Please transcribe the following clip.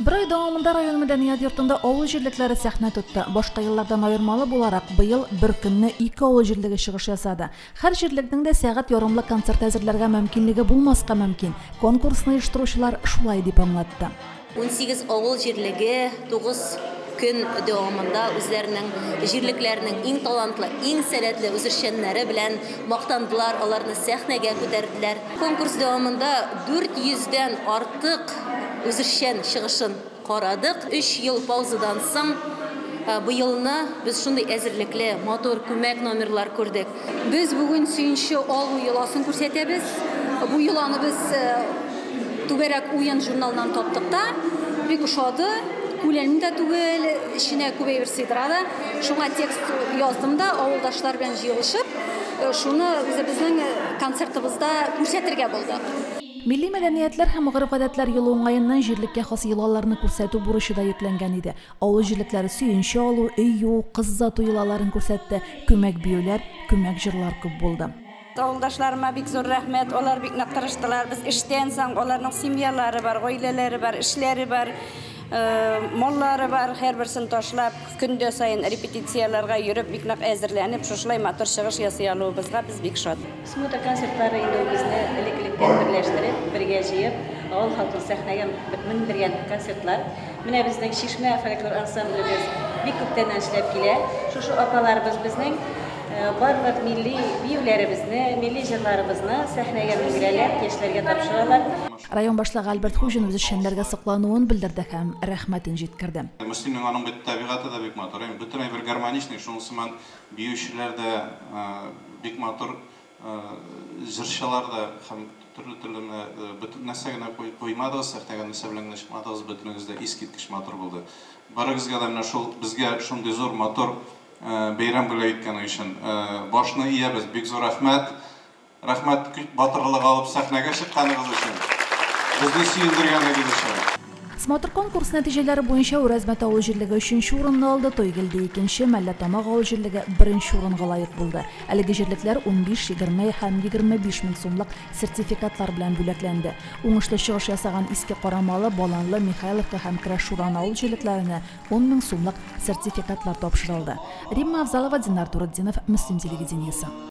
Бер ай дәвамында район мәдәният йортында авыл җирлекләре сәхнә тотты. Башка еллардан аермалы буларак, быел бер көнне ике авыл җирлеге чыгыш ясады. Һәр җирлекнең дә сәгать ярымлык концерт әзерләргә мөмкинлеге булмаска мөмкин. Конкурсны оештыручылар шулай дип аңлатты. 18 авыл җирлеге 9 көн дәвамында үзләренең җирлекләренең иң талантлы, иң сәләтле үзешчәннәре белән мактандылар, аларны сәхнәгә күтәрделәр. Конкурс дәвамында 400 дән артык үзешчән чыгышын карадык. 3 ел паузадан соң быелны без шундый әзерлекле, матур күмәк номерлар күрдек. Без бүген сөенче алу йоласын күрсәтәбез. Бу йоланы без Түгәрәк уен журналыннан таптык та, бик ошады. Күләмле дә түгел, эченә күп әйбер сыйдыра да. Шуңа текст яздым да, авылдашлар белән җыелышып, шуны үзебезнең концертыбызда күрсәтергә булдык. Милли мәдәниятләр һәм гореф-гадәтләр елы уңаеннан җирлеккә хас йолаларны күрсәтү бурычы да йөкләнгән иде. Авыл җирлекләре сөенче алу, өй юу, кыз озату йолаларын күрсәтте, күмәк биюләр, күмәк җырлар күп булды. Авылдашларыма бик зур рәхмәт, алар бик нык тырыштылар. Без эштән соң, аларның семьялары бар, гаиләләре бар, эшләре бар, маллары бар, һәрберсен ташлап, көндә саен репетицияләргә йөреп, бик нык әзерләнеп, шушылай матур чыгыш ясый алуыбызга без бик шат. Смотр концертлары инде ул безне элек-электән берләштереп, бергә җыеп, авыл халкын сәхнәгә мендергән концертлар. Менә безнең Чишмә фольклор ансамблебез бик күптәннән эшләп килә. Шушы апаларыбыз безнең барлык милли биюләребезне, милли җырларыбызны сәхнәгә менгерәләр, яшьләргә тапшыралар. Район башлыгы Альберт Хуҗин үзешчәннәргә соклануын белдерде һәм рәхмәтен җиткерде. Мөслимнең аның бит табигате дә бик матур, бөтен әйбер гармоничный, шуның сыман биючеләр дә бик матур, җырчылар да һәм төрле-төрле менә бөтен нәрсә генә куймадыгыз, сәхнәгә нәрсә белән генә чыкмадыгыз, бөтенегез дә искиткеч матур булды. Барыгызга да менә шул безгә шундый зур матур бәйрәм бүләк иткәне өчен башны иябез. Бик зур рәхмәт. Рәхмәт батырлык алып сәхнәгә чыкканыгыз өчен. Безне сөендергәнегез өчен. Смотр конкурс нәтиҗәләре буенча Үрәзмәт авыл җирлеге өченче урынны алды, Тойгелде икенче, Мәлләтамак авыл җирлеге беренче урынга лаек булды. Әлеге җирлекләр 15, 20 һәм 25 мең сумлык сертификатлар белән бүләкләнде. Уңышлы чыгыш ясаган Иске Карамалы, Баланлы, Михайловка һәм Крәшуран авыл җирлекләренә 10 мең сумлык сертификатлар тапшырылды. Римма Авзалова, Динар Туретдинов, Мөслим телевидениесе.